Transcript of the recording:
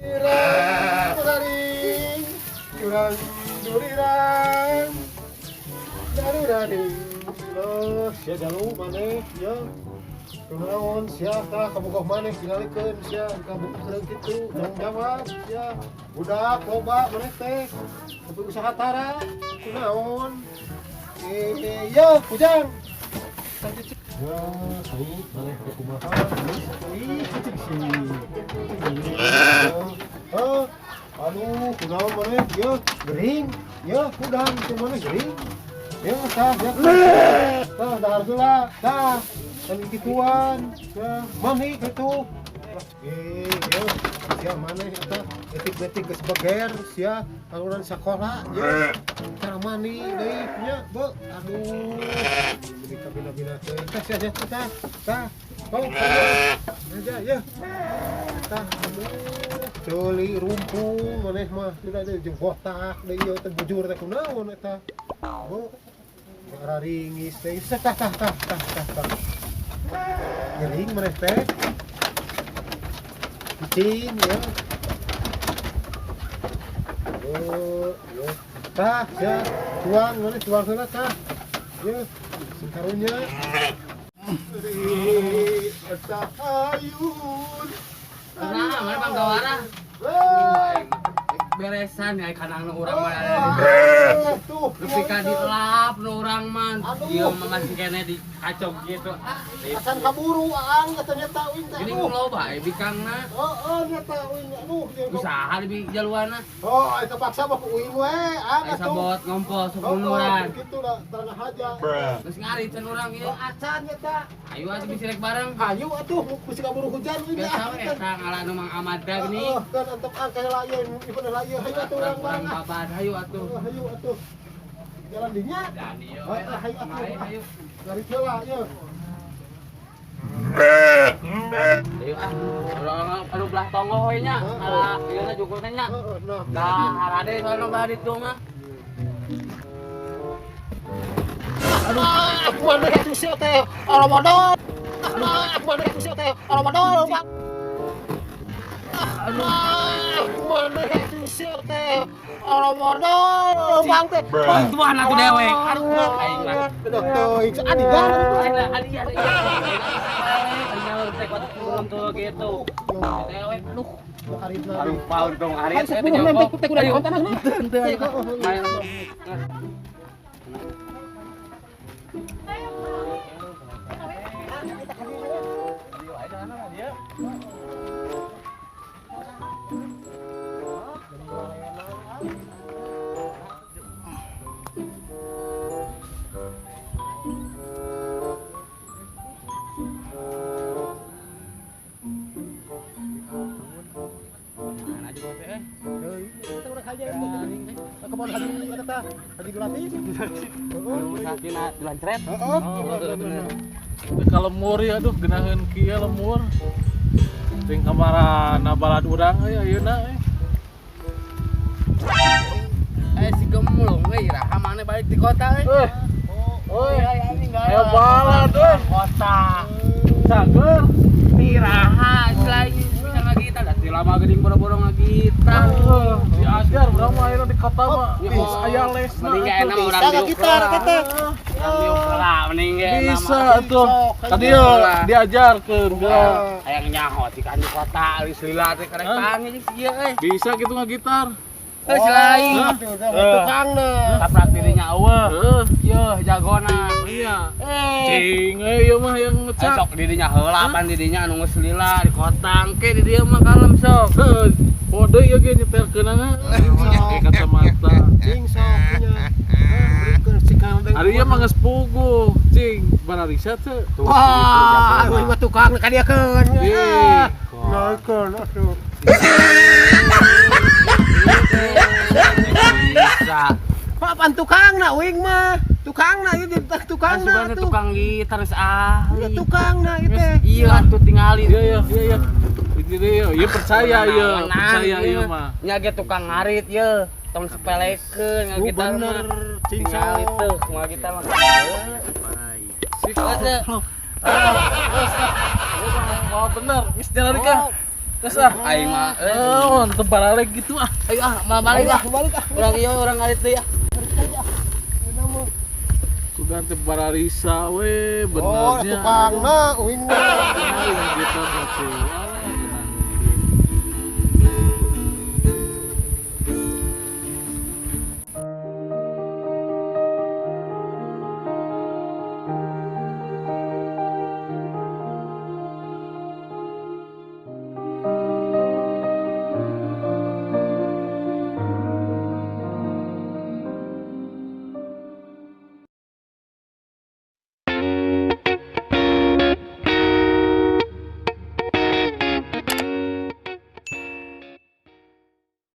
Duraring, durang, durirang, daruraring. Oh, sia jalu maneh, ya. Kunaon sia tah kabogoh maneh tingalikeun sia kabukeun kitu, tanggung jawab sia. Budak loba maneh teh. Tapi usaha tara, kunaon? Eh, yo, Kujang. Ya, tai maneh teh kumaha? Ih, cicing sih. Oh, aduh, kunaon maneh? Yo, gering. Yo, kudang teh maneh gering. Ya, tah, ya. Tah, dahar heula. Tah, kan kituan. Ya, mandi kitu. Eh, yo, sia maneh eta etik-etik geus beger sia kaluaran sakola ya. Cara mandi deui nya, Be. Aduh. Jadi kabina-bina teh. Tah sia sia tah. Tah. Oh, aja ya. Tah, aduh. Ceuli rumpung maneh mah sudah teh jeung botak deui ieu teh bujur teh kunaon eta. Bu. Raringis teh. Tah tah tah tah tah tah. Gering maneh teh. Cicing ya. Oh, ya. Tah, ya. Tuang maneh tuang heula tah. Ya, sing karunya. Eta ayun. Nah, mana Bang Gawara? Hei. Beresan ya kanang nu urang mah. Tuh, Nepi ka dilap nu urang mah. Aduh. Ieu mah masih kene dikacok gitu. Ah, Acan kaburu aang katanya uing teh. Gini Aduh. loba e bikangna. Heeh, nyata uing aduh. Usaha di jaluana. Oh, eta paksa mah ku uing we, aang Ai atuh. sabot ngompol Oh, sukunuran. gitu lah, terang aja. Geus ngarit cenah urang ieu. Acan nyata. Ayo atuh bisi rek bareng. Ayo atuh bisi kaburu hujan uing Biasa we eta ngalah nu Mang Ahmad da gini. Heeh, kan antep ang kaya lain, ieu lah ieu hayu atuh urang Urang bareng ah. babad hayu atuh. Heeh, hayu atuh. Jalan dinya. Dan ieu. Heeh, hayu atuh. Hayu. Lari heula ieu. Ayo ah. Urang anu belah tonggoh we nya. Ngalah ieu na jukul teh nya. Heeh, nah. Dah harade soalna belah ditu mah. Aduh, aku mana itu sih teh? Orang modal. Aduh, aku mana itu sih teh? Orang modal, Pak. Aduh, aku mana itu sih teh? Orang modal, Bang teh. Bantuan atuh dewek. Aduh, aing mah. Aduh, teuing adigan. Aing lah adian ieu. Aing nyaur teh kuat turun tuh gitu. Dewek aduh. Aduh, untung arit teh jongkok. Teh kudu konten nah. Teu ayo. Main. Mana juga teh eh. Kebon haji eta tah, haji Durati. Sakina dilancret. Heeh. Bener. Ka lemur ya aduh geunaheun kieu lemur. Ting kamarana balad urang euy ayeuna euy. Eh si gemulung euy iraha maneh balik di kota euy. Eh, Oi, anjing aya balad euy. Kota. Cager. Iraha selain bisa ngagitar da teu lama geuning boro-boro ngagitar. Heeh, diajar urang mah ayeuna di kota mah. Ya, Geus aya lesna. Mending ge enak Bisa urang diuk. gitar eta. Urang diuk heula mending ge enak Bisa mah. tuh. Tadi yo diajarkeun geura. Hayang nyaho ti kan di kota geus lila teh karek panggil jeung ieu euy. Bisa gitu ngagitar. Euy selain Tukangna. taprak dirinya eueuh. Heeh. Yeuh jagona. Iya. Eh. Cing euy ieu mah yang Eh, ngecak. sok dirinya heula pan dirinya anu geus lila di kota engke di dieu mah kalem sok. Heuh, Pode ieu ge nyetelkeunana. Pakai kacamata. Cing sok nya. Berikan si kandeng. Ari ieu mah geus puguh, cing. Bararisa teu. Wah, euy mah tukang ka diakeun. Ih. Naikeun atuh. Bisa. Apaan tukangna uing mah? Tukangna ieu tukangna Kan tuh. tukang gitar geus ahli. Iya tukangna ieu teh. Iya atuh tingali. Iya iya iya iya. Ini deh, iya percaya iya, percaya iya mah. Nya ge tukang ngarit ye, tong sepelekeun Oh, ngagitar bener, mah. cing Tingali sok. tuh ngagitar mah. Si Teu. Oh, bener, geus jalan ka. Geus ah. Aing mah eh. Oh, teu balik gitu ah. Ayo ah, malah balik ah. Balik ah. Urang ieu urang ngarit deui ah. Sugan teh bararisa we Oh, benernya. tukangna uing mah. Aing gitu teh.